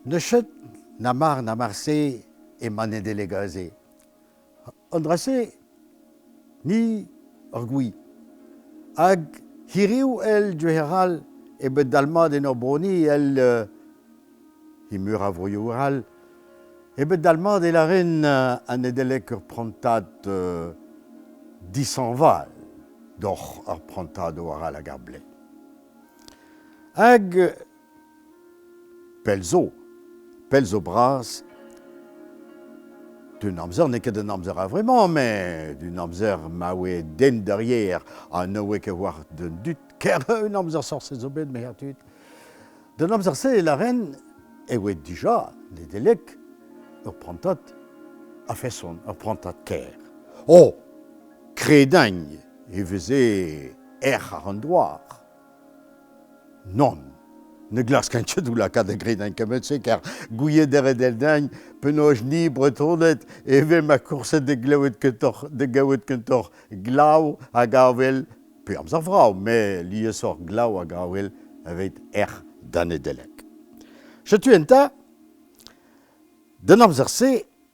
N'eus ket na mar na marse emañ Nedeleg aze. An dra-se, ni ur gwi. Hag hiriv èl gwechall eo bet dalc'hmat en hor bro-ni èl e meur a vroioù all. Eo bet dalc'hmat e lâren an Nedeleg ur prantad dishañval doc'h ar prantadoù arall ag ar blez. Hag Pell zo, pell zo bras. D'un amzer n'eo ket un amzer a-vremañ, met un amzer ma oe den d'ar yer ha ne oe ket war d'un dud ker un amzer sorset zo bet, meher tud. D'un amzer-se e lâren e oe dija Nedeleg ur prantad a-feson, ur prantad kaer. Oh, kredañ e veze erc'h àr an douar. Nann, ne glaskan ket o lakaat da gredañ kement-se kar gouiet a ret din penaos ni Bretoned e vemp akourset da glevet kentoc'h da gaout kentoc'h glav hag avel pe amzer vrav met liesoc'h glav hag avel aveit erc'h da Nedeleg. Setu enta, d'an amzer-se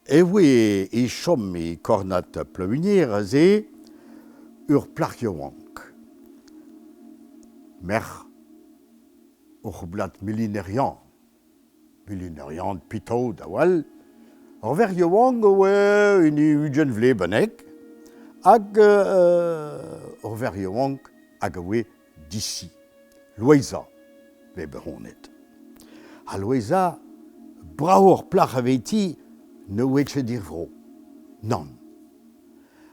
e voe e chom e kornad Pleuwigner aze ur plac'h yaouank, merc'h ur c'houblad milinerian, milinerian pitaod a-walc'h. Ur verc'h yaouank e oa hini 20 vloaz bennak hag ur verc'h yaouank hag a oa disi, Loeiza 'vez bet Ha Loeiza, bravoc'h plac'h eviti ne oe ket er vro. Nann.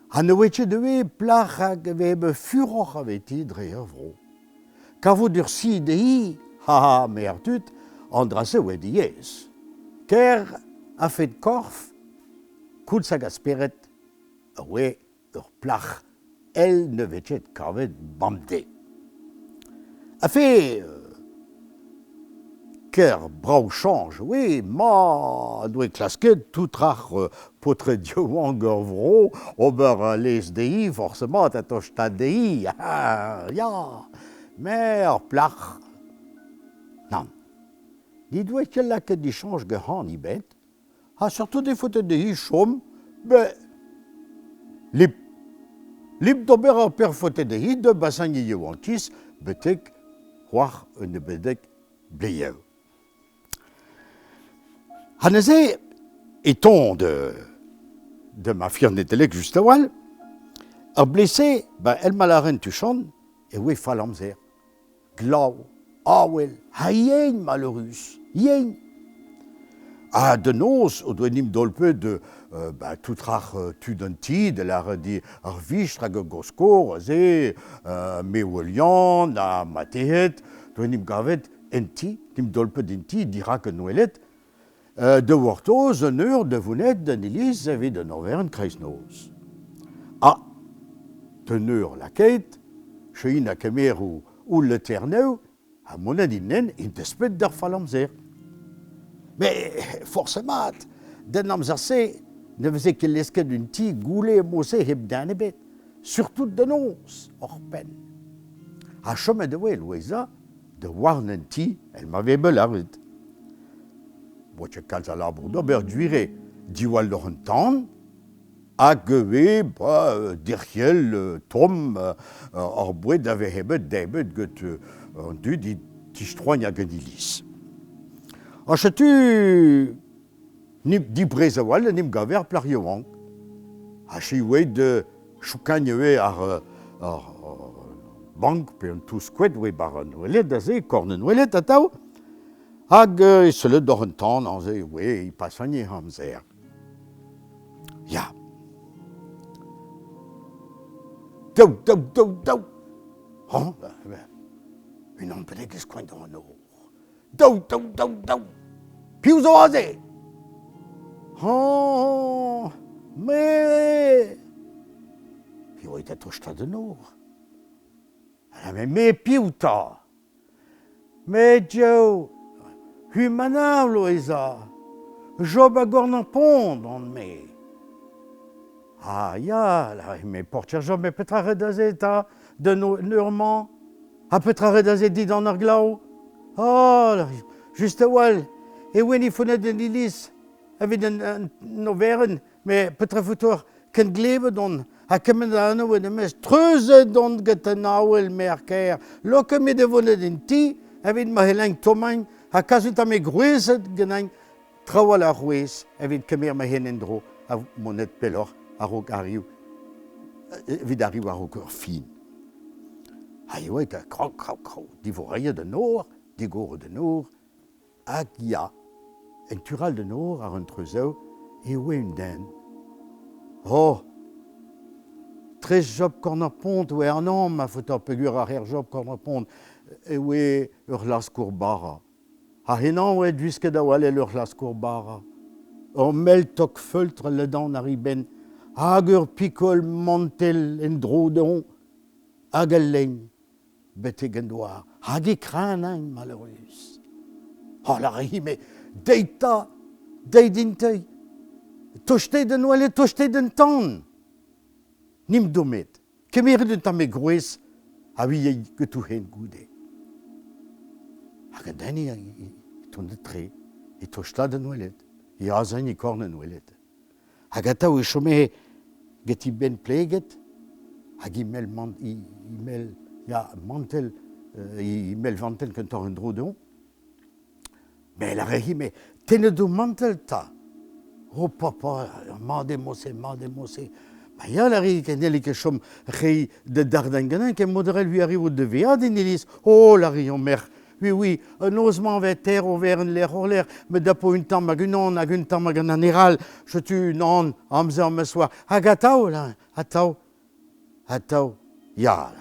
Ha ne oe ket ivez plac'h hag e vez furoc'h eviti dre ar vro. Kavout ur si dezhi, ha me ar tud, an dra-se oe diaes. Ker a-fet korf, koulz hag a spered, a oe ur plac'h èl ne vez ket kavet bemdez. Afe ker brav chañj oe ma doe klasket tout ar paotred yaouank ur vro ober lez dezhi forcément ha tostaat dezhi ya met ur plac'h nann n'he doe ket lakaet dichañj gant hani ebet Ha surtout e faote dezhi chom ben lip. Lip d'ober ur per faote dezhi da basañ he yaouankiz betek c'hoar un nebeudeg bleiev. Ha neuze e tont de, de ma fier Nedeleg just a-walc'h, ar blez-se, ben, el ma lâren tuchant, e oe fall amzer. Glav, avel ha yen maleurus, yen. Ha da noz o doa nimp dolpet ba tout rac'h tud an ti da lâret eo ar vistr hag ar goskor aze, me oa Yann ha Matehed, doa nimp gavet en ti, nimp dolpet en ti dirak an Noueled, da gortoz un eur da vonet d'an iliz evit an overenn kreiznoz. Ha d'un eur lakaet, Chein ha kemeroù o leternev ha monet int en desped d'ar fall amzer. Met forzh mat, d'an amzer-se ne veze ket lesket un ti goulle mod-se hep den ebet, surtout da noz, oc'hpenn. Ha chomet e oa Loeiza da ouarn an ti èl ma vez bet lâret. Boa ket kalz a labour d'ober gwir eo diwall doc'h an tan hag ivez ba derc'hel tomm ar boued a vehe bet debret get an dud e tistroagn ag an iliz. Ha setu dibrez a-walc'h en em gaver plac'h yaouank. Ha se oe choukañ ivez ar ar bank pe an touz-koad oe bar an Noueled aze, korn an Noueled atav. Hag e sellet doc'h an tan aze oe e pasan e amzer. Ya. Daou, daou, daou, daou. Oh, ben, unan bennak e skoagn doc'h an nor. Daou, daou, daou, daou. Piv zo aze? Oh, me! Piv eo da tostañ d'an nor? Ha me, me piv 'ta? Me Joe, humanabl Loeiza. Job a Gornampont on-me. Ah ya, lâre-me, portier Job, met petra ret aze 'ta d'un eur-mañ? Ha petra ret aze dindan ar glav? Oh, just a-walc'h, e oan e fonnet en iliz evit an oferenn, met petra 'faotoc'h ken glevet on ha kement a anv en em treuzet on get an avel merker. Lakaet me da vonet en ti evit ma c'hellein tommañ ha kaset me gwrezet ganin trawalc'h ar wezh evit kemer ma hen en-dro ha monet pelloc'h a-raok arriv evit arriv a-raok ur fin. Ha eo eta krog, krog, krog, divoraet an nor, digoret an nor, Hag ya, en tu all d'an nor àr an treuzoù e oa un den. Oh! Tres Job Korn-ar-Pont oa an anv ma faota peogwir ar c'hêr Job Korn-ar-Pont e oa ur c'hlaskour bara. Ha henañ oa gwisket a-walc'h èl ur c'hlaskour bara. Ur mell tok feultr ledan àr e benn hag ur pikol mantell en-dro dezhoñ hag al lein. betek en douar hag e kreñv maleürus. Oh, lâre-hi, met deit 'ta, deit int-ei, tostait d'an oaled, tostait d'an tan. Nimp do met, kemeret un tamm e gwrez ha vi getou hen goude. Hag an den e tont tre, e tosta d'an oaled, e azeñ e korn an oaled. Hag atav e chome geti benn pleget hag he mell man, he mell, ya, mantell, he mell vantell kentoc'h en-dro dezhoñ. Met lâret-hi, met tennet ho mantell 'ta. Oh papa, mat eo mod-se, mat eo mod-se. Ma ya, lâret-hi, ken n'helli ket chom reiñ da dardañ ganin, ken mod arall 'vi arrivo da vezañ en iliz. Oh, lâret-hi, merc'h, Oui, oui, un noz-mañ 'vez ter overenn lec'h-oc'h-lec'h, me dapo un tamm hag unan hag un tamm hag an aner all, setu unan, amzer ma soa. Hag atav, là, atav, atav, ya,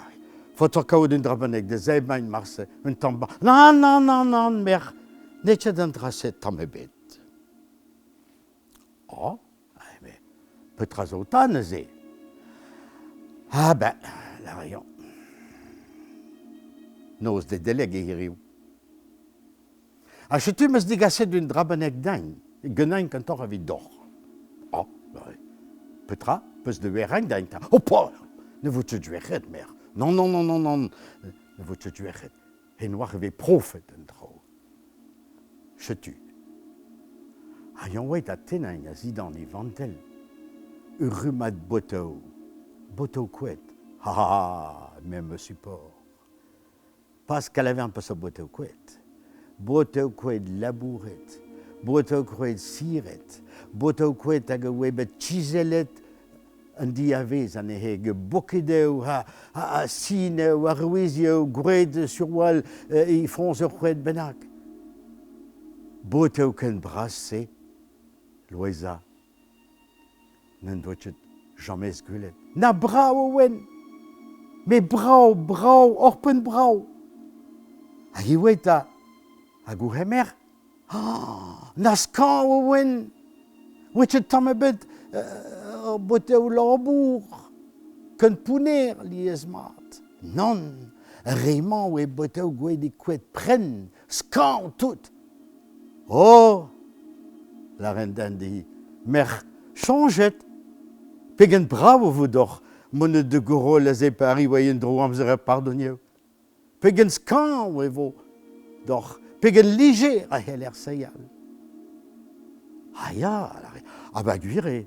faotoc'h kaout un dra bennak da zebriñ marse, un tamm ba... Nann, nann, nann, nann, merc'h, n'eo ket an dra-se tamm ebet. Oh, eh petra zo 'ta neuze? Ah ben, lâr-eñ. Noz Nedeleg eo hiriv. Ha setu 'm eus degaset un dra bennak din, ganin kentoc'h evit deoc'h. Oh, petra 'peus da werenn din 'ta? Oh, pa! Ne vo ket gwec'het, merc'h. Non, non, non, non, non, ne vo ket gwec'het. Henoazh e vez profet an traoù. Setu. Ha eñ oa da tennañ a-zidan e vantell ur rummad botoù, botoù koad. Ha ha, memes support. Pas kalaver peseurt botoù koad. Botoù koad labouret, botoù koad siret, botoù koad hag a oa bet kizellet an diavez anezhe, bokedoù ha, ha, ha sineù, arouezioù, gwraet sur-walc'h e foñs ur c'hoad bennak. Botoù ken bras-se, Loeiza, n'en doa ket james gwelet. Na brav e oant! Met brav, brav, oc'hpenn brav! Hag e oa eta, hag o c'hemer, Ah, na skañv e oant! Oa ket tamm ebet ur botev labour, ken pounner lies-mat. Nann, ar re-mañ oa botev gwelet e koad prenn, skañv tout. Oh, lâren din dezhi, merc'h, soñjet, pegen brav e vo deoc'h monet da goroll aze pa arri war un dro amzer er pardonioù. Pegen skañv e vo deoc'h, pegen lijer a c'heller seial. Ah ya, ah ba gwir eo,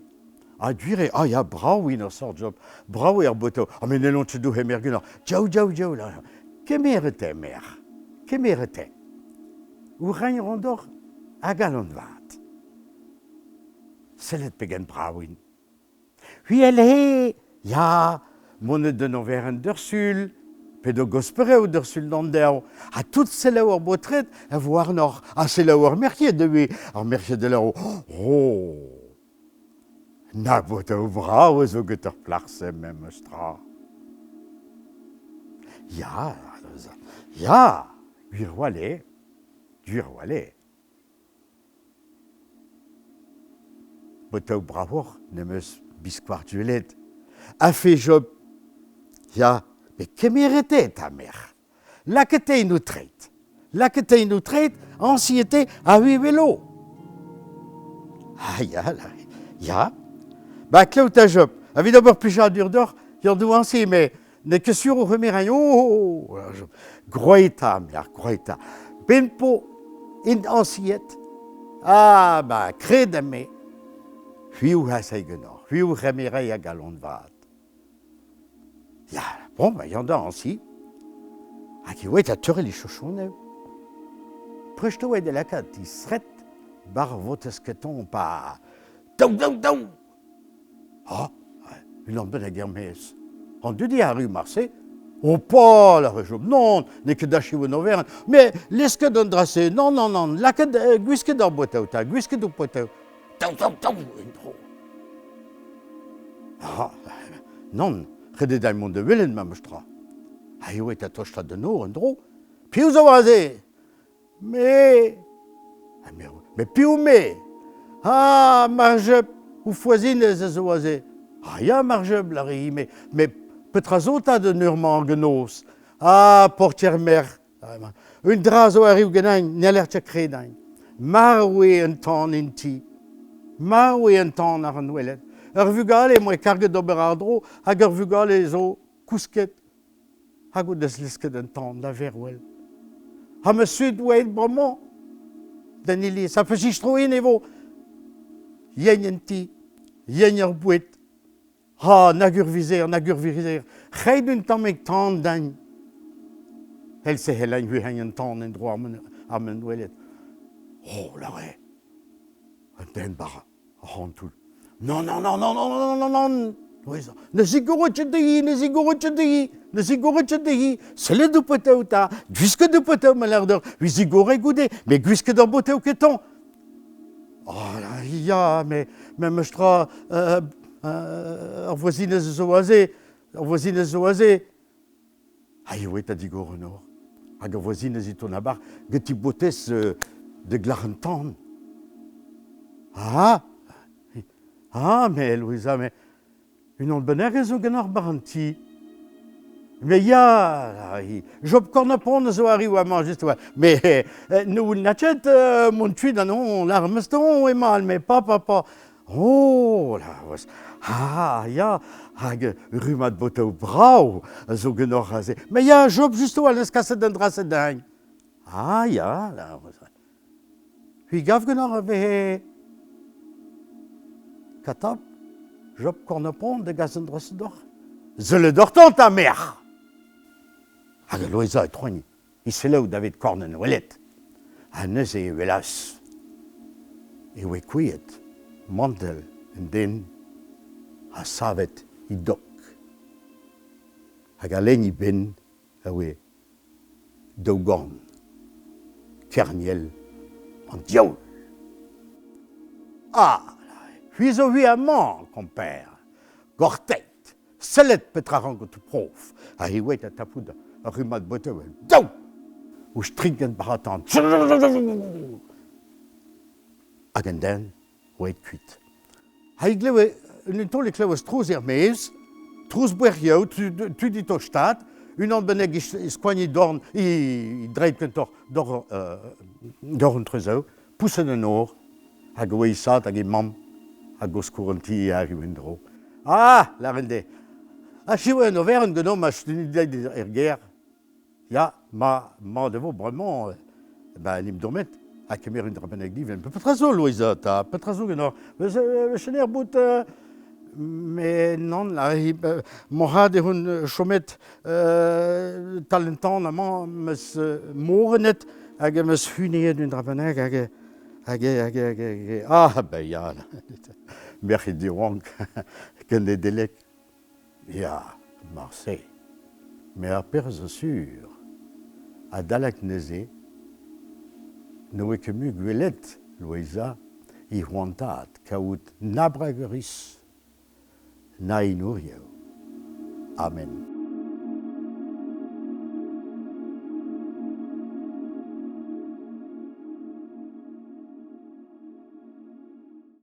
ah gwir eo, ah ya, brav int ur sort job, brav eo ar botoù, ah met n'hellont ket o c'hemer ganeoc'h, diaou, diaou, diaou, là, kemeret eo, merc'h, kemeret eo. O reiñ a ran deoc'h a galon vat. Sellet pegen brav int. C'hwi he, ya, monet d'un oferenn d'ur sul, pe d'o gosperev d'ur sul d'an derv, ha tout selaou ar baotred a vo warnoc'h, ha selaou ar merc'hed ivez, ar merc'hed a lâro, oh, na botoù brav a zo get ar plac'h-se memes tra. Ya, ya, gwir 'walc'h eo, gwir 'walc'h eo. Botoù bravoc'h n'em eus biskoazh gwelet. Afe Job, ya, met kemeret eo 'ta merc'h. Lakaet eo en ho treid. Lakaet eo en ho treid, añsiet eo ha c'hwi 'welo. Ah ya, ya. Ba klev 'ta Job, evit ober plijadur deoc'h, ya do añsi, met n'eo ket sur o c'hemer oh, oh, oh. Groeit 'ta, merc'h, groeit 'ta. Ben po int añsiet. Ah, ba, kred me, c'hwi hasay ganeoc'h, c'hwi o c'hemeray a galon vat. Ya, bon, ba, yann da ansi. Hag e oa da teurel e chochonev. Prest oa da lakaat he sret bar votez keton pa daou, daou, daou! Ah, unan bennak er-maez. An dud eo arru marse. Oh pa, lâre Job, non, n'eo ket achiv an overenn. Mais lesket an dra-se, non, non, non, lakaet, gwisket ar botaou 'ta, gwisket ho potaou. Daou, daou, daou, en-dro. Ah, non, ret eo dezhañ mont da welet memes tra. Ha eo eta tostaat d'an nor en-dro. Piv zo aze? Me Mais piv me? Ah, Marjeb, ho foazinez a zo aze. Ah ya, Marjeb, lâre-hi, mais petra zo 'ta d'un eur-mañ hag an noz? Ah, portier merc'h, un dra zo arriv ganin, n'haller ket kredañ. Marv eo an tan en ti. Marv eo an tan àr an oaled. Ur vugale em boa karget d'ober àr-dro hag ur vugale zo kousket hag o deus lesket an tan da vervel. Ha ma sud oa bremañ d'an iliz, ha peuzistroin e vo yen en ti, yen ar boued. Ha nag ur vizer, nag ur vizer, ret un tammig tan din. El-se c'hellañ huehañ an tan en-dro ar man welet. Oh, lâre, un den bara. Ac'hantoul. Non, non, non, non, non, non, non, non, Ne zigoro ket dezhi, ne zigoro ket dezhi, ne zigoro ket dezhi. Sellet ho potev 'ta, gwisket ho potev ma lâr deoc'h, ui zigore goude, met gwisket ar botev ketañ. Oh là, ya, mais memes tra, ar voisinez zo aze, ar voisinez zo aze. Ha eo eta digor an nor. Hag ar voisinez e tont a-bar ganti botez da glac'h an tan. Ah! Ah, mais Louisa, mais unan bennak zo ganeoc'h bar an ti. Mais ya, Job Cornapon a zo arriv amañ just oa. Mais nous n'a ket mont kuit anon, lar meus-ton emañ, mais pas, pas, pas. Oh la Ah ya, hag rummad botoù brav a zo ganeoc'h aze. Mais ya, Job just oa neus kaset an dra-se din. Ah ya, la C'hwi gav ganeoc'h e vehe katab Job Cornopon da gas an dra-se deoc'h? Sellet doc'htañ 'ta merc'h! Hag Loeiza e troign e selaou davet korn an oaled. Ha neuze e welas e oe kouezhet mantell un den ha savet e dok. Hag a-lein e benn a oe daou gorn kerniel an diaoul. Ah, c'hwi zo c'hwi amañ, komper, gorteit! Sellet petra rank ho prof. Ha he oa da tapout ur rummad botoù. Daou! O strinkenn bratañ. Hag an den oa aet kuit. Ha e glev un taol e klevas trouz er-maez, trouz bouerioù, tud e tostaat, unan bennak e skoagn e dorn, e dreid kentoc'h dor, dor an treuzoù, pouset an nor, hag oa e sad hag e mamm hag o skourr an ti arriv en-dro. Ah, lâren dezhe, achiv eo an overenn ganeomp ma studiet er gêr. Ya, ma, mat e vo bremañ, ben en em dommet ha kemer un dra bennak divent. Petra zo, Louisa, 'ta? Petra zo ganeoc'h? Chener bout mais nann, là, moarvat eo on chomet tal an tan amañ, 'm eus morenet hag em eus huneet un dra bennak hag hag hag hag ah ben ya, merc'hed yaouank ken Nedeleg. Ya, marse. Met ar pezh zo sur, adalek neuze, ne oe ket mui gwelet Loeiza he c'hoantaat kaout na brageris na enourioù. Amen.